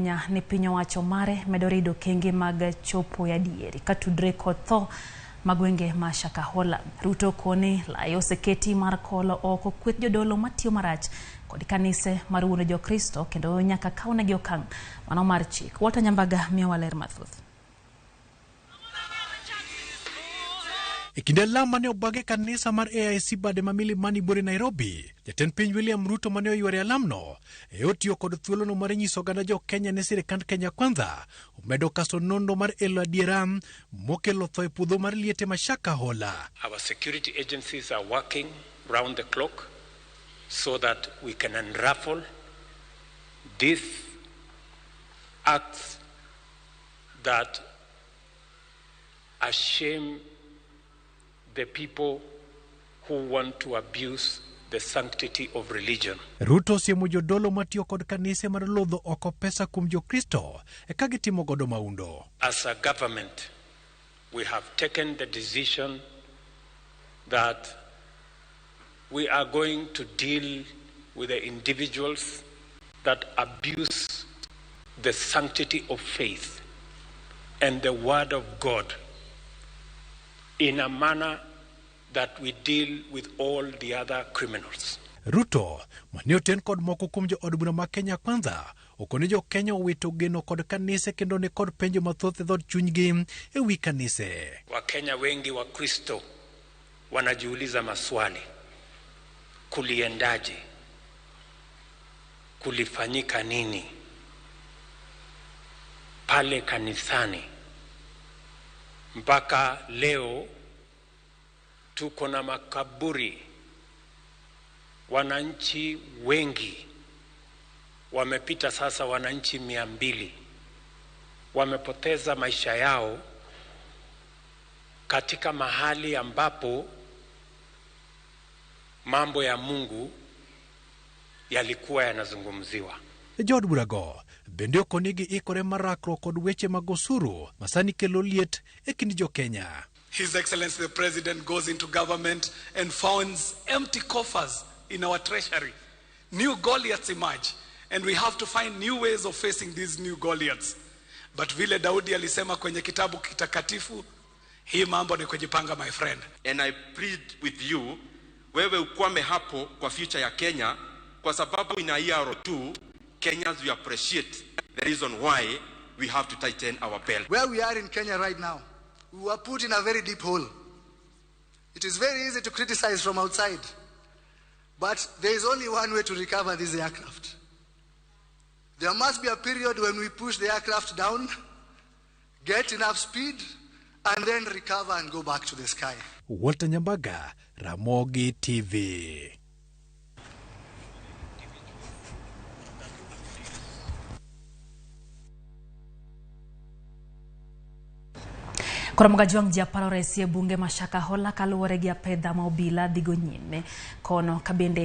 Kenya ni piny owacho mare medo rido okenge mag chopo e adieri katudre kod tho ma gwenge ma Shakahola. Ruto koni lai oseketi mar kolo oko kweth jodolo matiyo marach kod kanise mar wuondo jokristo kendo nyaka kawnegi okang' mano mar chik. Walter Nyambaga miyowa ler mathoth. E kinde lam mane obag e kanisa mar AIC bade ma Milimani buore Nairobi, jatend piny William Ruto mane oyworo e alamno e otiyo kod thuolono mar nyiso oganda jo Kenya ni sirikand Kenya Kwanza omedo kaso nonro mar elo adiera mokelo tho e puodho mar liete ma Shakahola. Our security agencies are working round the clock so that we can unravel these acts that ashame the people who want to abuse the sanctity of religion. Ruto osiemo jodolo matiyo kod kanise mar lodho oko pesa kuom jokristo ka gitimo godo maundo. As a government, we have taken the decision that we are going to deal with the individuals that abuse the sanctity of faith and the word of God in a manner that we deal with all the other criminals. Ruto mane oten kod moko kuom jood bura ma Kenya Kwanza okone jo Kenya owito geno kod kanise kendo ni kod penjo mathoth e dhood chunygi e wi kanise. Wakenya wengi wa Kristo wanajiuliza maswali, kuliendaje? Kulifanyika nini pale kanisani mpaka leo tuko na makaburi? Wananchi wengi wamepita sasa, wananchi 200 wamepoteza maisha yao katika mahali ambapo mambo ya Mungu yalikuwa yanazungumziwa. Jood burago bende okoni giikore mar rakruok kod weche mag osuru ma sani kelo liet e kind jo Kenya. His Excellency the President goes into government and finds empty coffers in our treasury. New Goliaths emerge, and we have to find new ways of facing these new Goliaths. But vile Daudi alisema kwenye kitabu kitakatifu, hii mambo ni kujipanga, my friend. And I plead with you, wewe ukwame hapo kwa future ya Kenya, kwa sababu in a year or two, Kenyans will appreciate the reason why we have to tighten our belt. Where we are in Kenya right now, we were put in a very deep hole. It is very easy to criticize from outside, but there is only one way to recover this aircraft. There must be a period when we push the aircraft down, get enough speed, and then recover and go back to the sky. Walter Nyambaga, Ramogi TV. Koro Mogajwang' ji apar oresi e bunge ma Shakahola kaluwore gi apedha ma obila dhigo nyime kono ka bende